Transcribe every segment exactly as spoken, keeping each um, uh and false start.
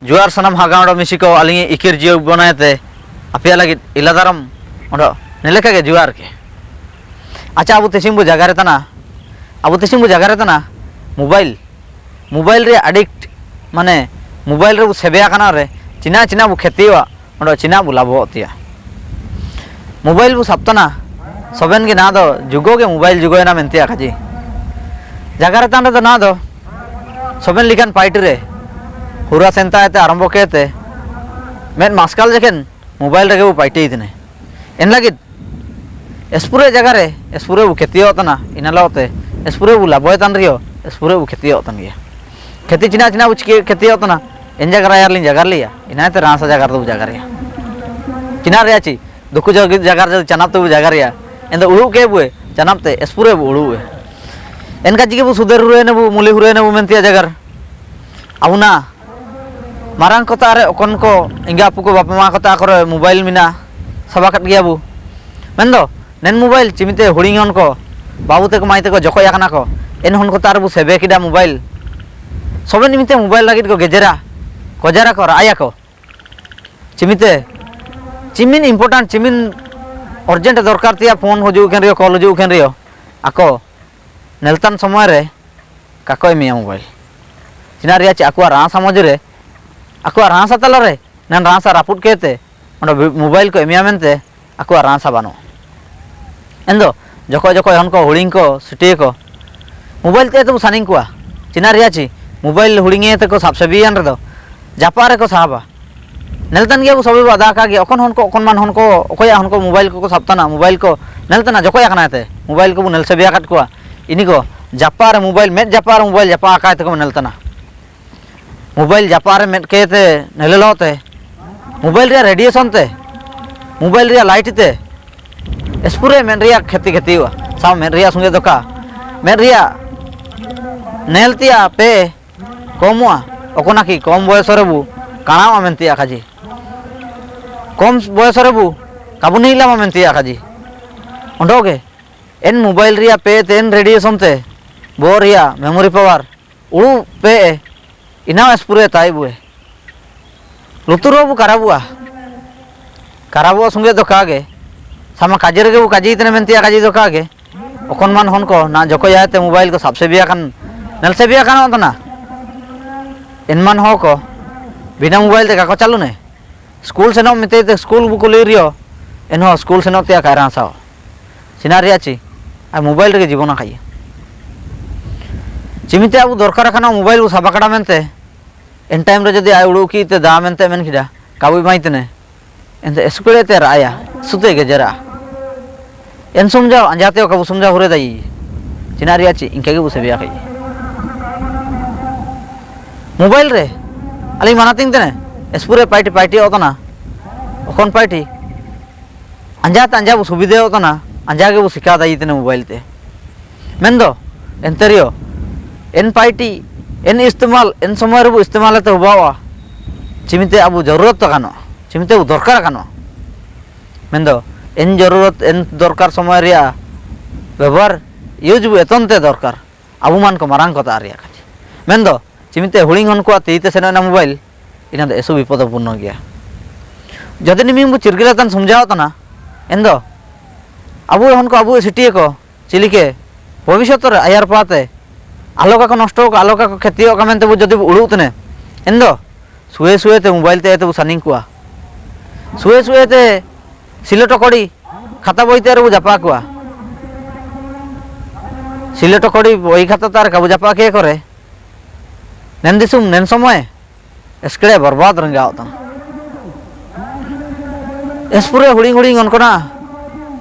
ᱡᱚᱦᱟᱨ ᱥᱟᱱᱟᱢ ᱦᱟᱜᱟᱣ ᱚᱸᱰᱚ ᱢᱤᱥᱤ ᱠᱚ, ᱟᱹᱞᱤᱧ ᱤᱠᱤᱨ ᱡᱤᱭᱟᱹ ᱵᱚᱱᱟᱭ ᱛᱮ ᱟᱯᱮᱭᱟᱜ ᱞᱟᱹᱜᱤᱫ ᱤᱞᱟ ᱫᱟᱨᱟᱢ ᱚᱸᱰᱚ ᱱᱮᱞᱮᱠᱟ ᱜᱮ ᱡᱚᱦᱟᱨ ᱜᱮ᱾ ᱟᱪᱪᱷᱟ, ᱟᱵᱚ ᱛᱤᱥᱤᱢ ᱵᱚ ᱡᱟᱜᱟᱨᱮ ᱛᱟᱦᱮᱱᱟ, ᱟᱵᱚ ᱛᱤᱥᱤᱢ ᱵᱚ ᱡᱟᱜᱟᱨᱮ ᱛᱟᱦᱮᱱᱟ? ᱢᱳᱵᱟᱭᱤᱞ, ᱢᱳᱵᱟᱭᱤᱞ ᱨᱮᱭᱟᱜ addict, ᱢᱟᱱᱮ ᱢᱳᱵᱟᱭᱤᱞ ᱨᱮᱵᱚ ᱥᱮᱵᱮ ᱟᱠᱟᱱᱟ ᱨᱮ, ᱪᱤᱱᱟ ᱪᱤᱱᱟ ᱵᱚ ᱠᱷᱮᱛᱤᱭᱚᱜᱼᱟ, ᱚᱸᱰᱮ ᱪᱤᱱᱟ ᱵᱚ ᱞᱟᱵᱷᱚᱜ ᱛᱮᱭᱟ᱾ ᱢᱳᱵᱟᱭᱤᱞ ᱵᱚ ᱥᱟᱵ ᱛᱟᱦᱮᱱᱟ, ᱥᱚᱵᱮᱱ ᱜᱮ ᱱᱟ ᱫᱚ ᱡᱩᱜᱚ ᱜᱮ ᱢᱳᱵᱟᱭᱤᱞ ᱡᱩᱜᱚᱭᱮᱱᱟ ᱢᱮᱱᱛᱮᱭᱟ ᱠᱟᱡᱮ᱾ ᱡᱟᱜᱟᱨᱮ ᱛᱟᱦᱮᱱ ᱨᱮᱫᱚ ᱱᱟ ᱫᱚ ᱥᱚᱵᱮᱱ ᱞᱮᱠᱟᱱ ᱯᱟᱭᱴᱤ ᱨᱮ, ᱦᱩᱨᱟ ᱥᱮᱱᱛᱟ ᱮᱛᱮ ᱟᱨᱟᱢᱵᱚ ᱠᱮᱛᱮ, ᱢᱮᱫ ᱢᱟᱥᱠᱟᱞ ᱡᱮᱠᱷᱮᱱ ᱢᱳᱵᱟᱭᱤᱞ ᱨᱮᱜᱮ ᱵᱚ ᱯᱟᱭᱴᱤ ᱛᱟᱦᱮᱱᱟ᱾ ᱮᱱ ᱞᱟᱹᱜᱤᱫ ᱮᱥᱯᱩᱨᱮ ᱡᱟᱜᱟ ᱨᱮ ᱮᱥᱯᱩᱨᱮ ᱵᱚ ᱠᱷᱮᱛᱤᱭᱚᱜ ᱛᱟᱦᱮᱱᱟ, ᱤᱱᱟᱹ ᱞᱟᱦᱟᱛᱮ ᱮᱥᱯᱩᱨᱮ ᱵᱚ ᱞᱟᱵᱷᱚᱭ ᱛᱟᱦᱮᱱ ᱨᱮᱦᱚᱸ, ᱮᱥᱯᱩᱨᱮ ᱵᱚ ᱠᱷᱮᱛᱤᱭᱚᱜ ᱛᱟᱦᱮᱱ ᱜᱮᱭᱟ᱾ ᱠᱷᱮᱛᱤ ᱪᱤᱱᱟ ᱪᱤᱱᱟ ᱵᱚ ᱪᱤᱠᱟᱹ ᱠᱷᱮᱛᱤᱭᱚᱜ ᱛᱟᱦᱮᱱᱟ, ᱮᱱ ᱡᱟᱜᱟ ᱨᱮ ᱟᱨ ᱞᱤᱧ ᱡᱟᱜᱟ ᱞᱮᱭᱟ, ᱤᱱᱟᱹᱛᱮ ᱨᱟᱸᱥᱟ ᱡᱟᱜᱟ ᱨᱮᱫᱚ ᱵᱚ ᱡᱟᱜᱟ ᱨᱮᱭᱟ᱾ ᱪᱤᱱᱟ ᱨᱮᱭᱟᱜ ᱪᱤ, ᱫᱩᱠᱩ ᱡᱟᱜᱟ, ᱡᱟᱜᱟ ᱨᱮ ᱡᱩᱫᱤ ᱪᱟᱱᱟᱯ ᱛᱮ ᱵᱚ ᱡᱟᱜᱟ ᱨᱮᱭᱟ, ᱮᱱᱫᱚ ᱩᱲᱩᱜ ᱠᱮ ᱵᱚ, ᱪᱟᱱᱟᱯ ᱛᱮ ᱮᱥᱯᱩᱨᱮ ᱵᱚ ᱩᱲᱩᱜ ᱮ᱾ ᱮᱱᱠᱟ ᱪᱤᱠᱟᱹ ᱵᱚ ᱥᱩᱫᱷᱟᱹᱨ ᱦᱩᱨᱟᱹᱭ ᱱᱟᱵᱚ, ᱢᱩᱞᱤ ᱦᱩᱨᱟᱹᱭ ᱱᱟᱵᱚ ᱢᱮᱱᱛᱮᱭᱟ ᱡᱟᱜᱟ ᱨᱮ᱾ ᱟᱵᱚ ᱱᱟ ᱢᱟᱨᱟᱝ ᱠᱚ ᱛᱟ ᱨᱮ ᱚᱠᱚᱱ ᱠᱚ, ᱮᱸᱜᱟ ᱟᱯᱩ ᱠᱚ, ᱵᱟᱯᱟ ᱢᱟ ᱠᱚ ᱛᱟ ᱠᱚᱨᱮ ᱢᱳᱵᱟᱭᱤᱞ ᱢᱮᱱᱟᱜ ᱥᱟᱵᱟ ᱠᱟᱫ ᱜᱮᱭᱟ ᱵᱚ᱾ ᱢᱮᱱᱫᱚ ᱱᱮᱱ ᱢᱳᱵᱟᱭᱤᱞ ᱪᱤᱢᱤᱛᱮ ᱦᱩᱲᱤᱧ ᱦᱚᱱ ᱠᱚ, ᱵᱟᱹᱵᱩ ᱛᱮᱠᱚ ᱢᱟᱹᱭ ᱛᱮᱠᱚ ᱡᱚᱠᱷᱚᱡ ᱟᱠᱟᱱᱟ ᱠᱚ, ᱮᱱ ᱦᱚᱱ ᱠᱚ ᱛᱟ ᱨᱮ ᱵᱚ ᱥᱮᱵᱮ ᱠᱮᱫᱟ ᱢᱳᱵᱟᱭᱤᱞ᱾ ᱥᱚᱵᱮ ᱱᱤᱢᱤᱛᱮ ᱢᱳᱵᱟᱭᱤᱞ ᱞᱟᱹᱜᱤᱫ ᱠᱚ ᱜᱮᱡᱮᱨᱟ, ᱠᱚᱡᱟᱨᱟ ᱠᱚ, ᱨᱟᱜ ᱟᱭᱟ ᱠᱚ᱾ ᱪᱤᱢᱤᱛᱮ, ᱪᱤᱢᱤᱱ important, ᱪᱤᱢᱤᱱ urgent ᱫᱚᱨᱠᱟᱨ ᱛᱮᱭᱟ, ᱯᱷᱳᱱ ᱦᱤᱡᱩᱜ ᱠᱟᱱ ᱨᱮᱭᱚ, ᱠᱚᱞ ᱦᱤᱡᱩᱜ ᱠᱟᱱ ᱨᱮᱭᱚ, ᱟᱠᱚ ᱱᱮᱞᱛᱟᱱ ᱥᱚᱢᱚᱭ ᱨᱮ ᱠᱟᱠᱚ ᱮᱢᱮᱭᱟ ᱢᱳᱵᱟᱭᱤᱞ᱾ ᱪᱤᱱᱟ ᱨᱮᱭᱟᱜ ᱪᱮ ᱟᱠᱚᱣᱟᱜ ᱨᱟᱸᱥ ᱥᱚᱢᱟᱡᱽ ᱨᱮ, ᱟᱠᱚᱣᱟᱜ ᱨᱟᱸᱥ ᱛᱟᱞᱟ ᱨᱮ, ᱱᱟᱱ ᱨᱟᱸᱥ ᱨᱟᱹᱯᱩᱫ ᱠᱮᱛᱮ, ᱚᱸᱰᱮ ᱵᱤ-, ᱢᱳᱵᱟᱭᱤᱞ ᱠᱚ ᱮᱢᱮᱭᱟ ᱢᱮᱱᱛᱮ, ᱟᱠᱚᱣᱟᱜ ᱨᱟᱸᱥ ᱵᱟᱹᱱᱩᱜ᱾ ᱮᱱᱫᱚ, ᱡᱚᱠᱷᱚᱡ ᱡᱚᱠᱷᱚᱡ ᱦᱚᱱ ᱠᱚ ᱦᱩᱲᱤᱧ ᱠᱚ, ᱥᱩᱴᱤᱭᱟᱹ ᱠᱚ, ᱢᱳᱵᱟᱭᱤᱞ ᱛᱮ ᱛᱮᱵᱚ ᱥᱟᱱᱤᱝ ᱠᱚᱣᱟ᱾ ᱪᱤᱱᱟ ᱨᱮᱭᱟᱜ ᱪᱮ, ᱢᱳᱵᱟᱭᱤᱞ ᱦᱩᱲᱤᱧᱮ ᱛᱮᱠᱚ ᱥᱟᱵ ᱥᱟᱵᱤᱭᱟᱱ ᱨᱮᱫᱚ, ᱡᱟᱯᱟᱜ ᱨᱮᱠᱚ ᱥᱟᱦᱟᱵᱟ᱾ ᱱᱮᱞᱛᱟᱱ ᱜᱮᱭᱟ ᱵᱚ ᱥᱚᱵᱮ ᱵᱚ ᱟᱫᱟ ᱟᱠᱟᱫ ᱜᱮᱭᱟ᱾ ᱚᱠᱚᱱ ᱦᱚᱱ ᱠᱚ, ᱚᱠᱚᱱ ᱢᱟᱱ ᱦᱚᱱ ᱠᱚ, ᱚᱠᱚᱭᱟᱜ ᱦᱚᱱ ᱠᱚ ᱢᱳᱵᱟᱭᱤᱞ ᱠᱚᱠᱚ ᱥᱟᱵ ᱛᱟᱦᱮᱱᱟ, ᱢᱳᱵᱟᱭᱤᱞ ᱠᱚ ᱱᱮᱞ ᱛᱟᱦᱮᱱᱟ, ᱡᱚᱠᱷᱚᱡ ᱟᱠᱟᱱᱟᱭ ᱛᱮ, ᱢᱳᱵᱟᱭᱤᱞ ᱠᱚᱵᱚ ᱱᱮᱞ ᱥᱟᱵᱤ ᱟᱠᱟᱫ ᱠᱚᱣᱟ᱾ ᱤᱱᱤ ᱠᱚ ᱡᱟᱯᱟᱜ ᱨᱮ ᱢᱳᱵᱟᱭᱤᱞ, ᱢᱮᱫ ᱡᱟᱯᱟᱜ ᱨᱮ ᱢᱳᱵᱟᱭᱤᱞ ᱡᱟᱯᱟᱜ ᱟᱠᱟᱭ ᱛᱮᱠᱚ ᱱᱮᱞ ᱛᱟᱦᱮᱱᱟ᱾ ᱢᱳᱵᱟᱭᱤᱞ ᱡᱟᱯᱟᱜ ᱨᱮ ᱢᱮᱫ ᱠᱮᱛᱮ ᱱᱮᱞᱮᱞᱚ ᱛᱮ, ᱢᱳᱵᱟᱭᱤᱞ ᱨᱮᱭᱟᱜ radiation ᱛᱮ, ᱢᱳᱵᱟᱭᱤᱞ ᱨᱮᱭᱟᱜ light ᱛᱮ, ᱮᱥᱯᱩᱨᱮ ᱢᱮᱫ ᱨᱮᱭᱟᱜ ᱠᱷᱮᱛᱤ ᱠᱷᱮᱛᱤ ᱦᱩᱭᱩᱜᱼᱟ᱾ ᱥᱟᱶ ᱢᱮᱫ ᱨᱮᱭᱟᱜ ᱥᱚᱸᱜᱮ ᱫᱚᱠᱟ, ᱢᱮᱫ ᱨᱮᱭᱟᱜ ᱱᱮᱞ ᱛᱮᱭᱟᱜ ᱯᱮ ᱠᱚᱢᱚᱜᱼᱟ, ᱚᱠᱚᱱᱟ ᱠᱤ ᱠᱚᱢ ᱵᱚᱭᱚᱥ ᱨᱮᱵᱚ ᱠᱟᱬᱟᱣᱟ ᱢᱮᱱᱛᱮᱭᱟ ᱠᱟᱡᱮ᱾ ᱠᱚᱢ ᱵᱚᱭᱚᱥ ᱨᱮᱵᱚ ᱠᱟᱵᱚ ᱱᱤᱞᱟᱢᱟ ᱢᱮᱱᱛᱮᱭᱟ ᱠᱟᱡᱮ᱾ ᱚᱸᱰᱚ ᱜᱮ, ᱮᱱ mobile ᱨᱮᱭᱟᱜ ᱯᱮ ᱛᱮ, ᱮᱱ radiation ᱛᱮ, ᱵᱚᱦᱚᱜ ᱨᱮᱭᱟᱜ memory power ᱩᱲᱩ ᱯᱮ ᱮ, ᱤᱱᱟᱣ ᱮᱥᱯᱩᱨᱮ ᱛᱟᱭ ᱵᱚᱭᱮ᱾ Lutu rou bu karabu'a. Karabu'a sunge do kage. Sama kaji rege bu kaji tene mentia kaji do kage. Okon man hon ko, na joko ya te mobile ko sabse bia kan. Nel se bia kan otona. En man ho ko. Bina mobile te kako chalu ne. School seno mite te school bu kuli rio. En ho school seno tia kairan sao. Sina ria chi. Ai mobile rege jibona kai. Chimite abu dorkar kana mobile bu sabakara mente. En time re jodi ai ulu ki te da mente men kida. Kabu mai tene. Ente esukure te raya, sute gejera. En sumjao, anjate o kabu sumjao hure dai. China ria chi, inka ge bu sebia kai. Mobile re, ali mana ting tene, espure paiti paiti otona. Okon paiti. Anjate anja bu subide otona, anja ge bu sika dai tene mobile te. Mendo, enterio, en paiti, en istimal, en somoy re bu istimal te hubawa. Chimite abu jarurat to kano, chimite bu dorkar kano. Mendo, en jarurat, en dorkar somoy ria, bebar, use bu eton te dorkar. Abu man ko marang ko ta ria kati. Mendo, chimite huling hon kua te ite seno na mobile, ina do esu bipodo purno gia. Jodi ni mimbu chirgila tan sumjao tana, endo, abu hon ko abu siti ko, Chilike, bobishoto re ayar pate, aloka ko nosto ka, aloka ko khetio ka mente bu jodi bu ulu tene. Endo, sue sue te mobile te, te bu saning kua. Sue sue te silo tokori, khata boi te re bu japa kua. Silo tokori, boi khata tar ka bu japa ke kore. Nen disum, nen somoy. Eskere borbad rengga otana. Espure huling huling onkona.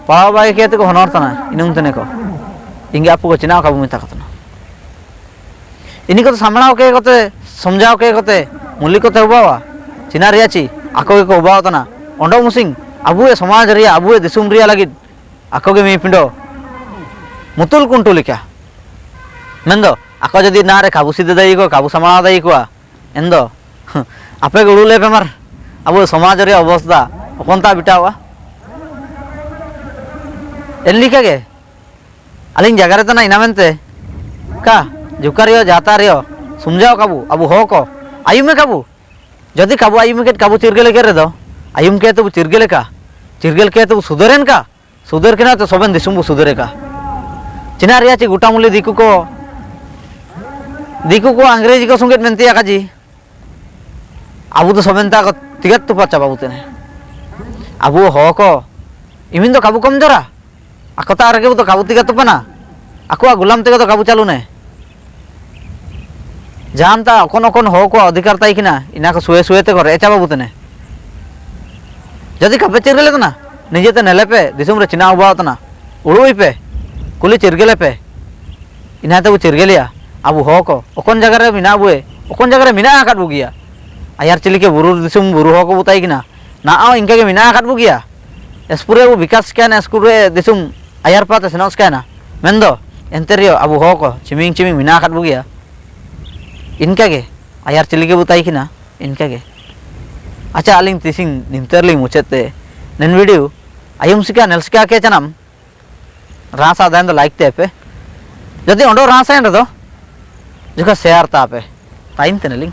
Pau bai ke te ko honor tana, inung tene ko. Inge apu ko china ka bu mita katana. Ini ko samrao ke kote, somjao ke kote, muli kote hubawa. China ria chi, ako ke ko hubawa tana. Ondo musing, abu e somaj ria, abu e disum ria lagid. Ako ke mi pindo. Mutul kuntu lika. Mendo, ako jodi nare kabu side dai ko, kabu samrao dai ko. Endo, ape gulu le pemar, abu somaj ria obostha, okon ta bitawa. En lika ge, aling jagare tana ina mente, ka, jukario, jatario, sumjao kabu, abu hoko, ayume kabu. Jodi kabu ayum ke kabu chirgele kere do, ayum ke tu chirgele ka, chirgel ke tu suderen ka, suder kena tu soben disum bu sudere ka. China ria chi guta muli diku ko, diku ko Angrezi ko sungket menti akaji. Abu tu soben ta ko tigat tu pacha babu tene. Abu ho ko, imin do kabu kom jora. Ako ta arage bu to kabu tiga tupana. Ako a gulam tiga to kabu chalune. Janta okon okon ho ko adhikar tai kina, ina ko sue sue te ko recha babu tene. Jodi kape chirgele tana, nije te nelepe, disum re china uba tana. Ulu ipe, kuli chirgele pe. Ina te bu chirgelia, abu ho ko. Okon jaga re mina bue, okon jaga re mina akat bugia. Ayar chilike buru disum buru ho ko butai kina. Na au inka ge mina akat bugia. Espure bu bikas kena, eskure disum ayar pate seno skena. Mendo, enterio, abu ho ko, chiming chiming mina akat bugia. Inka ge, ayar chilike butai kina, inka ge. Acha aling tising, nimterling muchete. Nen video, ayum sika, nel sika ke chanam. Rasa dan da like te pe. Jodi ondo rasa endo do. Juga share ta pe. Time tene ling.